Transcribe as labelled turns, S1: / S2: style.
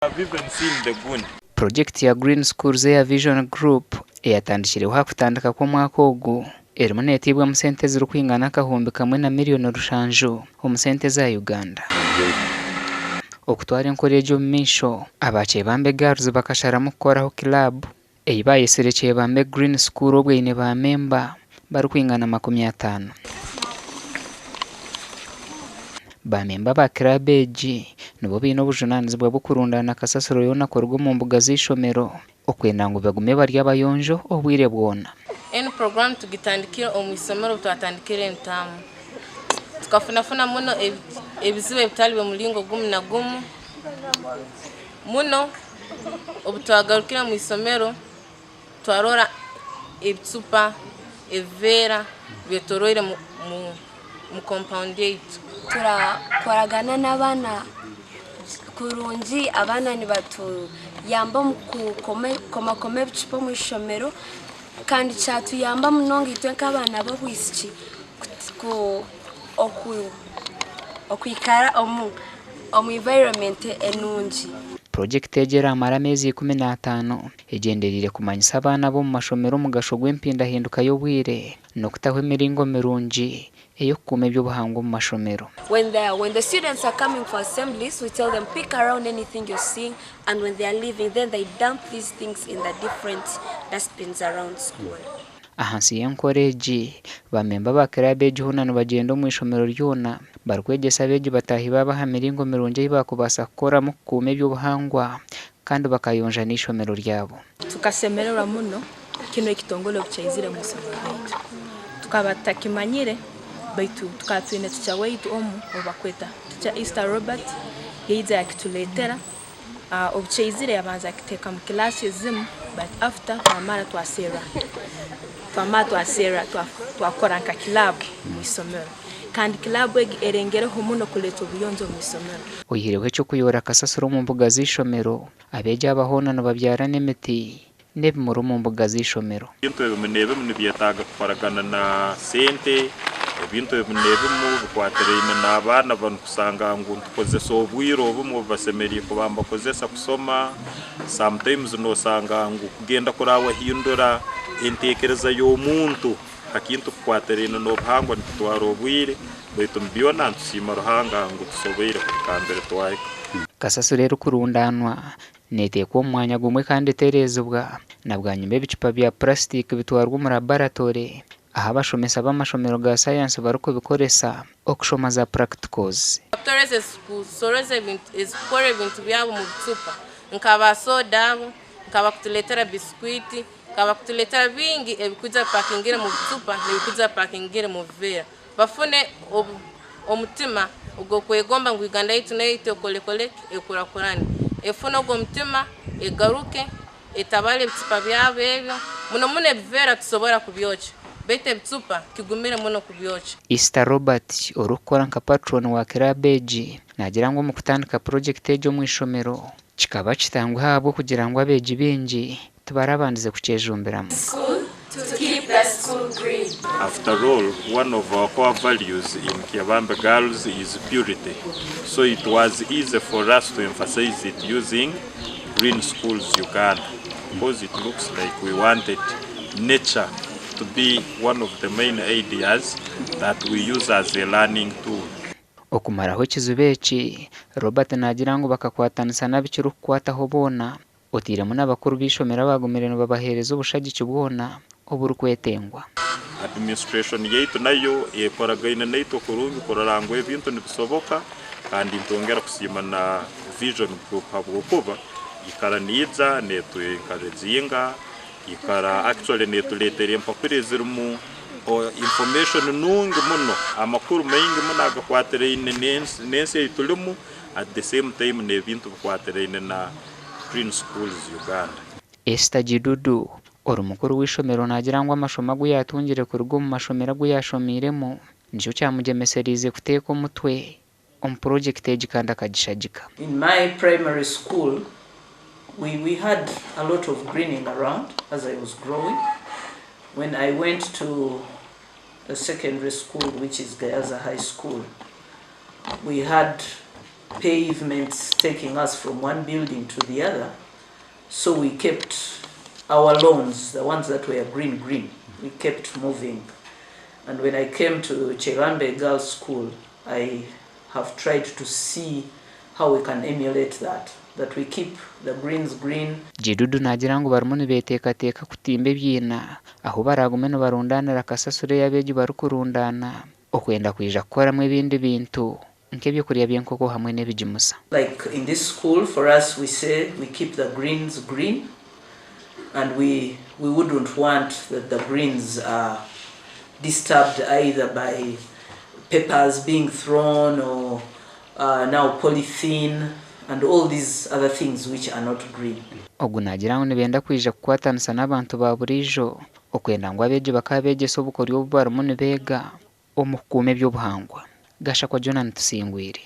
S1: Have even seen the goon.
S2: Purojekiti ya Green Schools eya Vision Group eyatandikireho aha kutandika kw'omwaka ogu erimu neteibwamu sente ezirikwingana 1000 na 700,000 omu sente za Uganda. Okutwara enkora egi omu maisho, aba Kyebambe Girls bakasharamu kukoraho club ei bayetsire Kyebambe Green School obwo eine ba memba barikwingana 50. Ba memba ba club egi nibo baine obujunaanizibwa bw'okurundaana kasasiro yoona kuruga omu mbuga z'eishomero okwenda ngu bagume bari abayonjo obwire bwona.
S3: Enu puroguraamu tugitandikire omu isomero obu twatandikire entaamu. Tukafunafuna muno ebizibu ebitali by'omulingo gumu na gumu. Muno obu twagarukire omu isomero twarora ebicupa, ebiveera byetoroire mu kompawundi yaitu.
S4: Turakoragana n'abaana kurungi, abaana nibatuyamba omu kukomakoma ebicupa omu ishomero kandi kyatuyamba munonga itwe nk'abaana b'obwishiki okwikara omu environment enungi.
S2: Purojekiti egi eraamara ameezi 15 egyendereire kumanyisa abaana b'omu mashomero omugasho gw'empindahinduka y'obwire n'okutaho emiringo mirungi ey'okukuuma eby'obuhangwa omu mashomero.
S4: When the students are coming for assemblies, we tell them pick around anything you're seeing, and when they are leaving, then they dump these things in the different dustbins around school.
S2: Ahansi y'enkora egi, bamemba ba kiraabu egi hoona nibagyenda omu ishomero ryona barikwegyesa abeegi bataahi baabo aha miringo mirungi ei baakubaasa kukoramu kukuuma eby'obuhangwa kandi bakayonja n'eishomero ryabo.
S5: Tukasemererwa muno kinu ekitongole obukyaizire mu isomero lyaitu. Tukaba tutakimanyire, baitu tukaba twine tica waitu omu obakweta Teacher Easter Robert, yaija yakituleetera. Obukyaizire yabanza akiteeka mu kilaasi ezimu, but after twamara twaserra twakora nka club mu isomero, kandi club egi erengereho muno kuleeta obuyonjo mu isomero.
S2: Oyihireho eky'okuyoora kasasiro omu mbuga z'eishomero, abeegi aba hoona nibabyara n'emiti n'ebimuri omu mbuga z'eishomero.
S1: Ebintu ebimu n'ebimu nibyetaaga kukoragana na sente. Ebintu ebimu n'ebimu bikwatiraine n'abaana banu, kusanga ngu nitukozesa obwire obumu obu basemeriire kuba nibakozesa kusoma. Sometimes nosanga ngu kugenda kurawahindura enteekereza y'omuntu ha kintu kukwatiraine n'obuhangwa nikitwara obwire, baitu mu byona nitusiima Ruhanga ngu tusoboire kuhika mbere twahika.
S2: Kasasiro erikurundanwa neeteekwa omu mwanya gumwe kandi etereezibwa, na bwanyima ebicupa bya purasitiiki bitwarwa omu laboratory ahu abashomesa b'amashomero ga sayansi barikubikoresa okushoma za practicals.
S3: Factories ezikusoreza ebintu, ezikukora ebintu byabo mu bicupa, nkaba soda abo, nkaba kutuleetera biskwiti, nkaba kutuleetera bingi ebikuja bipakingire mu bicupa n'ebikuja bipakingire mu biveera, bafune omutima ogw'okwegomba ngu Uganda yaitu neyaitu ekolekole, ekurakurane, efune ogwo mutima, egaruke etabale ebicupa byabo ebyo. Muno muno ebiveera tusobora kubyokya, baitu ebicupa kigumire muno kubyokya.
S2: Easter Robert, orikukora nka patron wa kiraabu egi, naagira ngu omu kutandika purojekiti egi omu ishomero kikaba kitanguha ahabw'okugira ngu abeegi baingi tibarabandize kukyejumbiramu.
S6: To keep the school green.
S1: After all, one of our core values in Kyebambe Girls is purity. So it was easy for us to emphasize it using Green Schools Uganda, because it looks like we wanted nature to be one of the main ideas that we use as a learning tool.
S2: Okumaraho ekizibu eki, Robert naagira ngu bakakwatanisa n'abikirikukwataho boona, oteiremu n'abakuru b'eishomero abagumire nibabaheereza obushagiki bwona oburikwetengwa.
S1: Administration yaitu nayo ekoragaine naitwe kurungi kurora ngu ebintu nibisoboka, kandi ntongera kusiima na Vision Group habwokuba ikara niija netu encouraginga, ikara actually netuleetera empapura ezirimu information nungi muno, amakuru maingi muno agakwatiraine n'ensi ei tulimu, at the same time n'ebintu bikwatiraine na Green Schools Uganda.
S2: Esther Gidudu, ori mukuru w'eishomero, naagira ngu amashomo agu yaatungire kuruga omu mashomero agu yashomiiremu nikyo kyamugyemeseriize kuteeka omutwe omu purojekiti egi kandi akagishagika.
S7: In my primary school, we had a lot of greening around as I was growing. When I went to the secondary school, which is Gayaza High School, we had pavements taking us from one building to the other. So we kept our lawns, the ones that were green, green, we kept moving. And when I came to Kyebambe Girls School, I have tried to see how we can emulate that, that we keep the greens green.
S2: Gidudu naagira ngu barimu nibeteekateeka kutimba ebiina ahu baraagume nibarundaanira kasasiro ei abeegi barikurundaana okwenda kwija kukoramu ebindi bintu nk'ebyokurya by'enkoko hamwe n'ebigimusa.
S7: Like in this school, for us, we say we keep the greens green, and we wouldn't want that the greens are disturbed either by papers being thrown or now polythene and all these other things which are not green.
S2: Ogu naagira ngu nibenda kwija kukwatanisa n'abantu ba buriijo okwenda ngu abeegi bakabegyesa obukoryo obu barimu nibeega omu kukuuma eby'obuhangwa. Gashakwa Jonah Tusingwire.